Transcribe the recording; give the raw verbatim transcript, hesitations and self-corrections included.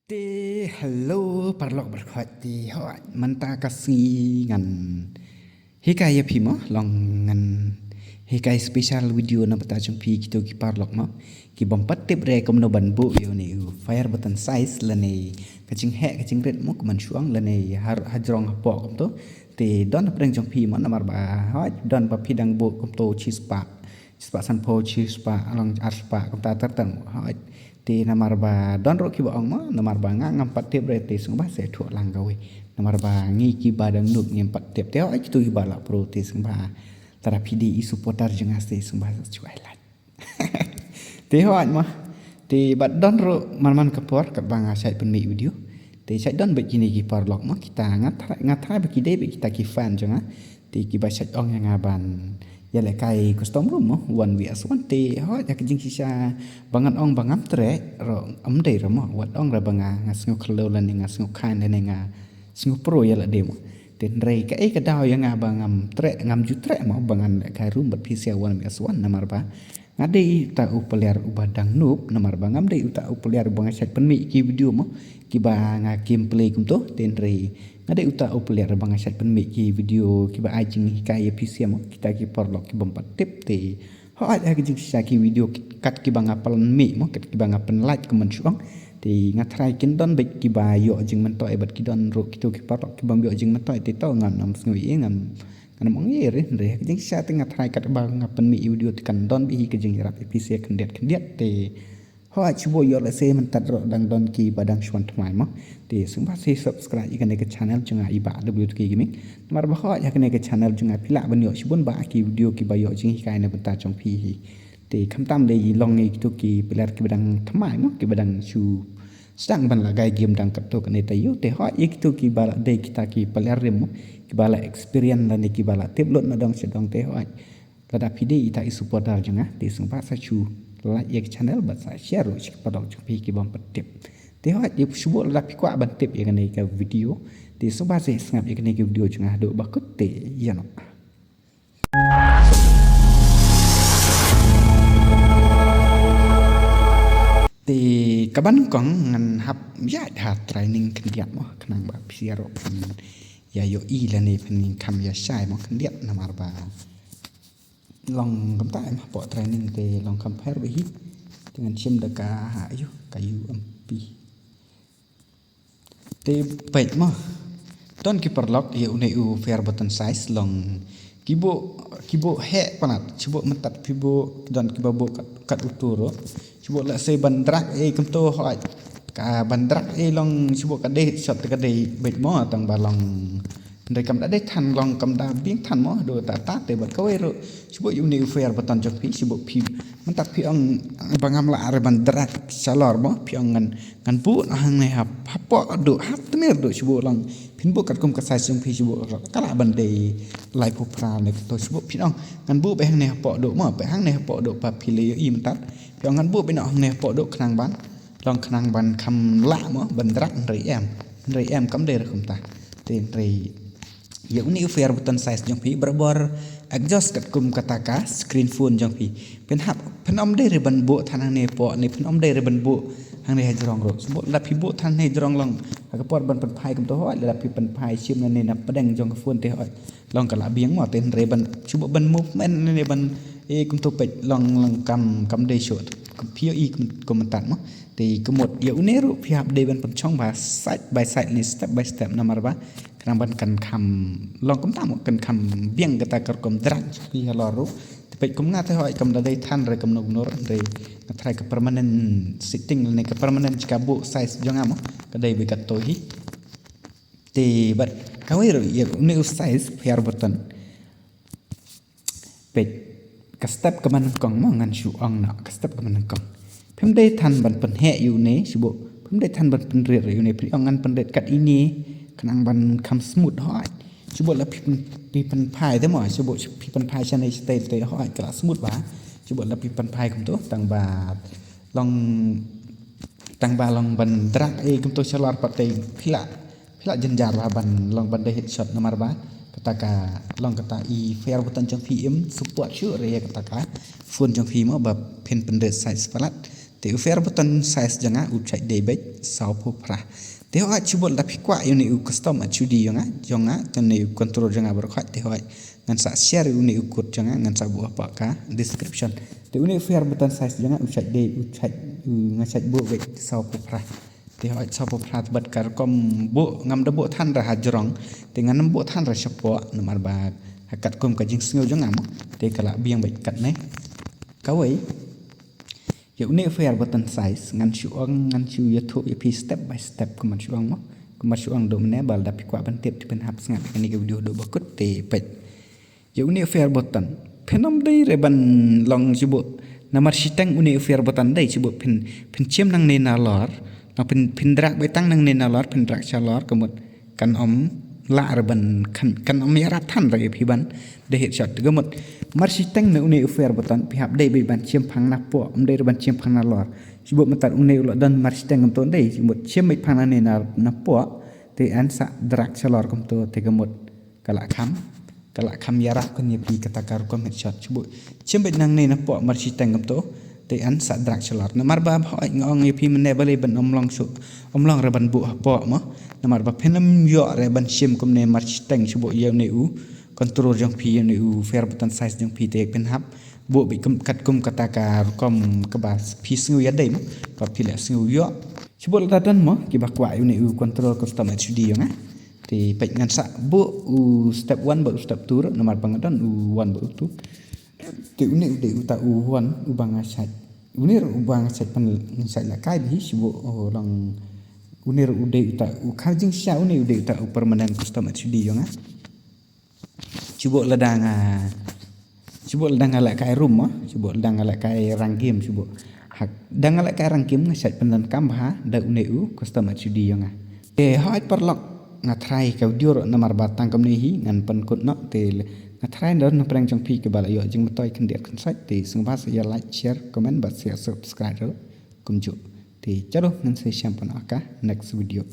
Te hello paralok barkhot te hoi mynta ka sngi ngan hikai ïa phi mo long ngan hikai special video na bynta jong phi kito ki paralok mo ki bym pat tip re kumno ban buh ïa une u fire button size lane ka jingheh ka jingrit mo kumno shuang lane hajrong hapoh kumto te don pdeng jong phi mo namar ba hoi don ba phi dang buh kumto chispah chispah sanphew chispah along arspah kumta ter ter mo hoi te namar ba don ruh kiba ong mo namar ba nga ngam pat tip re te sngewbha sa ïathuh lang kawei namar ba ngi kiba dang nuk ngim pat tip te hoi kito kiba lah pro te sngewbha lada phi dei i supporter jong nga te sngewbha sa shu ai like te hoi mo te bad don ruh man man ka por katba nga shait pynmih video te shait don bad kine ki paralok mo kita nga tharai ba ki dei bad kita ki fan jong nga te kiba shait ong ïa nga ban ïalehkai custom room mo one week as one te hoi ïa ka jingshisha ba ngan ong ba ngam treh ruh ym dei ruh mo wat ong ruh ba nga nga sngew khlem lane nga sngew khan lane nga sngew pro ïa lade mo te hynrei kaei ka daw ïa nga ba ngam treh ngam ju treh mo ba ngan lehkai room bad phi sa one week as one namar ba nga dei uta u player uba dang noob namar ba ngam dei uta u player uba nga shait pynmih ki video mo kiba nga gameplay kumto te hynrei nga dei uta u player ba nga shait pynmih ki video kiba ai jinghikai ïa phi sa mo kita ki paralok ki bym pat tip te hoi ha ka jingshisha ki video kat kiba nga pynmih mo kat kiba nga pynlait kumno shuang te nga tharai kin don bad kiba ïoh jingmyntoi bad ki don ruh kito ki paralok ki bym ïoh jingmyntoi te to ngam nam sngew ïa ngam ngam ong ïa re hynrei ha ka jingshisha te nga tharai katba nga pynmih video te kan don bad hi ka jingïarap ïa phi sa khyndiat khyndiat te hoi shu buh ïoh lehse mynta ruh dang don kiba dang shu wan thymmai mo te sngewbha sa subscribe ïa kane ka channel jong nga i Bah W two K Gaming namar ba hoi ha kane ka channel jong nga phi lah ban ïoh shibun bah ki video kiba ïoh jinghikai na bynta jong phi hi te khamtam dei long ïa kito ki player kiba dang thymmai mo kiba dang shu sdang ban lehkai game dang katto katne taïew te hoi ïa kito kiba lah dei kita ki player rim mo kiba lah experience lane kiba lah tip lut na dong sha dong te hoi lada phi dei ita i supporter jong nga te sngewbha sa shu like ïa ka channel bad sa share ruh sha ki paralok jong phi ki bym pat tip te hoi ïa shu buh lada phi kwah ban tip ïa kane ka video te sngewbha sa sngap ïa kane ka video jong nga haduh ba kut te ïa no te kaban kong ngan hap ïa ha training khyndiat mo khnang ba phi ruh phin ïa ïohi lane phin kham ïa shai mo khyndiat namar ba long kumta em hapoh training te long compare bad hi te ngan shim da ka ha yu ka U M P te peit mo ton ki paralok ïa une u fire button size long ki buh ki buh heh palat shu buh mynta phi buh don kiba buh kat, kat utu ruh shu buh lehse ban drag ei kumto hoi ka ban drag ei long shu buh ka dei shot ka dei beit mo tang ba long hynrei kam da dei than long kam da biang than mo do ta ta te bad kawei ruh shu buh ïa une u fire button jong phi shu buh phi mynta phi ong ba ngam lah re ban drag shalor mo phi ong ngan ngan buh hangne hap hapoh do hap tmir do shu buh long phin buh katkum ka size jong phi shu buh ka lah ban dei laiphew phra ne to shu buh phin ong ngan buh beit hangne hapoh do mo beit hangne hapoh do ba phi le ïohi mynta phi ong ngan buh beit hangne hapoh do khnang ban long khnang ban kham lah mo ban drag hynrei em hynrei em kam dei re kumta te hynrei ïa une u fire button size jong phi barabor adjust katkum kata ka screen phone jong phi phin hap phin ym dei re ban buh than hangne hapoh ne phin ym dei re ban buh hangne hajrong ruh shu buh lada phi buh than hangne hajrong long ha ka por ban pynphai kumto hoi lada phi pynphai shim nangne na pdeng jong ka phone te hoi long ka lah biang mo te hynrei ban shu buh ban movement nangne ban e kumto peit long long kam kam dei shuh phi ïohi kum mynta mo te ka mut ïa une ruh phi hap dei ban pynshong ba side by side ne step by step namar ba khnang ban kan kham long kumta mo kan kham biang kata ka rukom drag phi halor ruh te peit kum nga te hoi kam da dei than re kumno kumno re nga tharai ka permanent setting ne ka permanent jaka buh size jong nga mo ka dei beit katto hi te bad kawei ruh ïa une u size fire button peit ka step kaba nyngkong mo ngan shu ong na ka step kaba nyngkong phim dei than ban pynheh ïa une shu buh phim dei than ban pynrit ïa une phi ong ngan pynrit kat ine khnang ban kham smooth hoi shu buh la phi pyn phi pynphai te mo shu buh phi pynphai shane shatei te hoi ka la smooth ba shu buh la phi pynphai kumto tang ba long tang ba long ban drag ei kumto shalor pat te phi la phi la jynjar ba ban long ban dei headshot namar ba kata ka long kata i fire button jong phi im support shuh re kata ka phone jong phi mo ba phin pynrit size palat Te u fair button size jong nga u shait dei beit saw phew phra. Te hooid, shibun lada phi kwah ïa une u custom H U D jong nga, jong nga, te une u control jong nga baroh khoit, te hooid ngan sa share une u code jong nga, ngan sa buh hapoh ka description. Te une u fair button size jong nga u shait dei, u shait, u nga shait buh beit saw phew phra. Te hooid, saw phew phra te bad ka rukom buh ngam da buh than ra ha jrong. Te ngan ym buh than ra shapoh, namar ba ha katkum ka jingsngew jong nga mo, te ka la biang beit katne. Kawei, ïa une u fair button size ngan shu ong, ngan shu ïathuh ïa phi step by step kumban shu ong mo. Kumban shu ong, duh mynne ba lada phi kwah ban tip te phin hap sngap ïa kane ka video haduh ba kut, te peit. Ïa une u fair button, phin ym dei re ban long shibun, namar shiteng une u fair button dei shibun phin, phin shim nangne nalor, nang phin, phin drag beit tang nangne nalor, phin drag shalor, ka mut kan ym lah re ban, kan, kan ym ïarap than re ïa phi ban da headshot. Te ka mut, mar shiteng na une u fair button phi hap dei beit ban shim phang napoh, ym dei re ban shim phang nalor. Shibun mynta une u la don mar shiteng kumto dei, shibun shim beit phang nangne na, napoh, te yn sa drag shalor kumto, te ka mut ka la kham, ka la kham ïarap kane ïa phi kata ka rukom headshot. Shibun shim beit nangne napoh mar shiteng kumto, te yn sa drag shalor. Namar ba hooid nga ong ïa phi mynne balei ban ym long shuh, ym long re ban buh hapoh mo. Namar ba phin ym ïoh re ban shim kumne mar shiteng shibun ïa une u control jong phi, ïa une u fair button size jong phi, te phin hap buh beit kum, katkum kata ka rukom kaba phi sngew ïadei mo, ba phi la sngew ïoh. Shibun lada don mo kiba kwah ïa une u control custom H U D jong nga, te peit ngan sa buh u step one bad u step two ruh, namar ba nga don u one bad u two. Te une u dei uta u one uba nga shait, une ruh uba nga shait pan, nga shait lehkai bha hi shibun, oh, long. Une ruh u dei uta u, ka jingshisha une u dei uta u permanent custom H U D jong nga. Shibun lada nga, shibun lada nga lehkai room mo, shibun lada nga lehkai rang game shibun. Haba nga lehkai rang game nga shait pyndonkam bha da une u custom H U D jong nga. Te hooid paralok, nga tharai ka video ruh namar ba tang kumne hi ngan pynkut noh, te nga tharai don na pdeng jong phi kiba la ïoh jingmyntoi khyndiat khynsoit, te sngewbha sa ïa like, share, comment bad sa ïa subscribe ruh kumjuh. Te chalo ngan sa ïashem pat ha ka next video.